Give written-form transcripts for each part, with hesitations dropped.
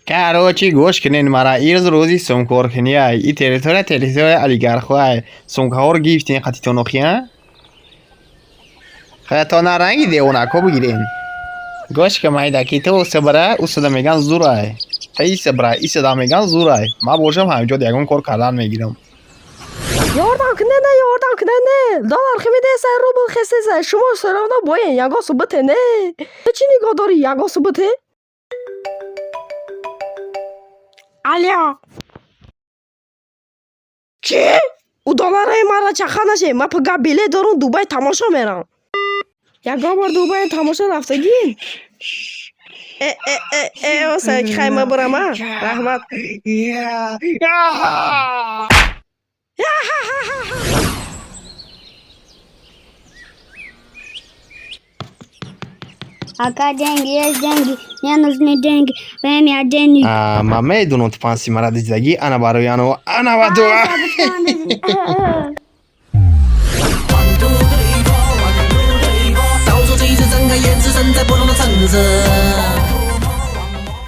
Короче, гӯш кунед мара, ирӯз рӯзи сумкоркунияй. И территория территория олигархҳоай. Сумкаҳоро гирифтен қатитонохия? Хато на ранги девонако бигирен. Гӯш ка, майда, ки ту уса бара, усада меган зурай. Та иса бара, исада меган зурай. Ма бошам ҳамҷо ягон кор кардан мегирам. Ёрдам кунед, ёрдам кунед, доллар химидеса, рубл хесеса, шумо всё равно боен, ягон су бите не. Ту чӣ нигоҳ дорӣ, ягон су бите? Алё. Чӣ? Ӯ доллараи маро чаха наше, ма пага билет дорум, Дубай тамошо мерам. Ягон бор Дубай тамошо рафтагӣ? Э, э, э, э, оса, хай ма бурам, а? Раҳмат. Ака, деньги есть деньги, мне нужны деньги, время денег. А, ма медонам, ту панси мара дидагӣ, ана барои ано, ана ва ту. One two three four, one two three four，到处几次睁开眼，置身在不同的层次。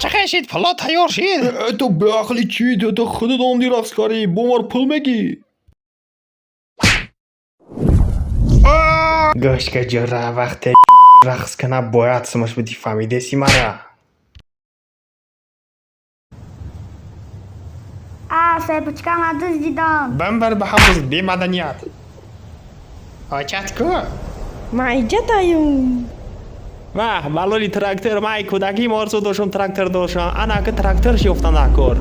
Чӣ шид, пуло тайёр шид? Ту беақли чӣ? Ту худат омди, рақс кардӣ, бо мар пул мегӣ. Гӯш ка, ҷӯра, вақте рақс кана, бояд сумаш бидӣ, фаҳмидеси мара? А, цепочкама дуздидам. Бамбар ба ҳамуз бемаданият. Очат ку? Майҷатаюм. Ваҳ, балоли трактор, май кӯдаким орзу доштам трактор доштам. Ана ки трактор шиёфта накор.